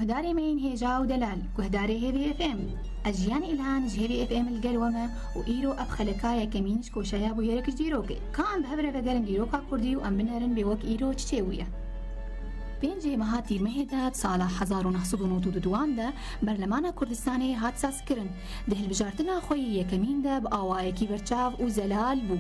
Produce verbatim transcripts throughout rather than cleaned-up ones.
Guhdarê me yên hêja û delal, guhdarê Hêvî F M. Ez Jiyanê Îlhan ji Hêvî F M li gel we me û îro ev xeleka yekemîn ji koşeya bûyerek ji dîrokê. Ka em bi hev re vegerin dîroka kurdî û em binerin bê wek îro çi çêbûye. Pêncê meha Tîrmehê de di sala hezar û neh sed û nod û duan de Berlemana Kurdistanê hat sazkirin. Di hilbijartina xwe yî yekemîn de bi awayekî berçav û zelal bû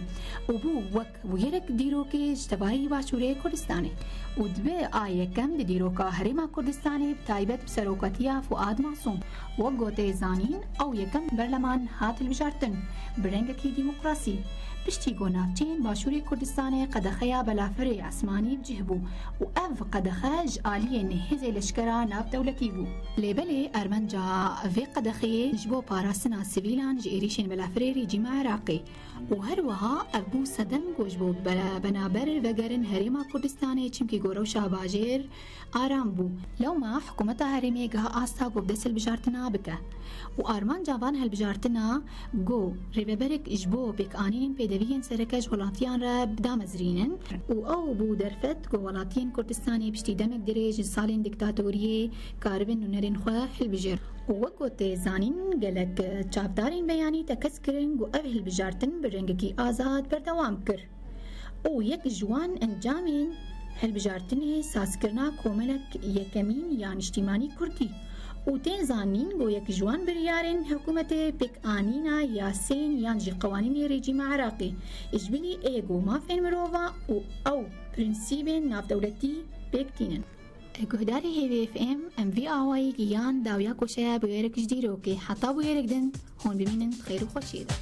û bû wek bûyerek dîrokê ji tevahî Başûrê Kurdistanê û dibe a yekem di dîroka Herêma Kurdistanê, bi taybet bi serokatiya Fuad Masûm. Wek ku tê zanîn, ew yekem berleman hat hilbijartin bi rengekî demokrasî. Piştî ku navçeyên Başûrê Kurdistanê qedexeya belafirê esmanî bi cih bû û ev qedexe ji aliyên hêzê leşkera navdewletî bû. Lê belê armanca vê qedexeyê ji bo parastina sivîlan ji êrîşên belafirê rejîma Iraqê. Û her wiha ev bû sedem ku ji bo be-, benaber vegerin Herêma Kurdistanê, çimkî ku rewşa bajêr aram bû. Lewma hikûmeta herêmê giha asta ku bi dest hilbijartina bike. Û armanca van hilbijartina ku rêveberek ji bo pêkanînên pêdeviyên sereke ji welatiyan re bidamezrînin û ew bû derfet ku welatiyên Kurdistanê piştî demek dirêj ji salên diktatoriyê karibin nûnerên xwe hilbijêrin. Û wek ku tê zanîn, gelek çavdarên beyanî tekez kirin ku ev hilbijartin bi rengekî azad berdewam kir. Û yek ji wan encamên hilbijartinê sazkirina komelek yekemîn ya niştîmanî kurdî û tê zanîn ku yek ji wan biryarên hikûmetê pêkanîna yasên yan jî qewanînê rejîma Iraqê ji bilî ê ku mafên mirova û ew prensîbên navdewletî pêk tînin. Guhdarê Hêvê F M, em vî awayî giyan dawiya koşeya bûyerek ji dîrokê. Heta bûyerek din, hûn bimînin di xêr û xweşiyê de.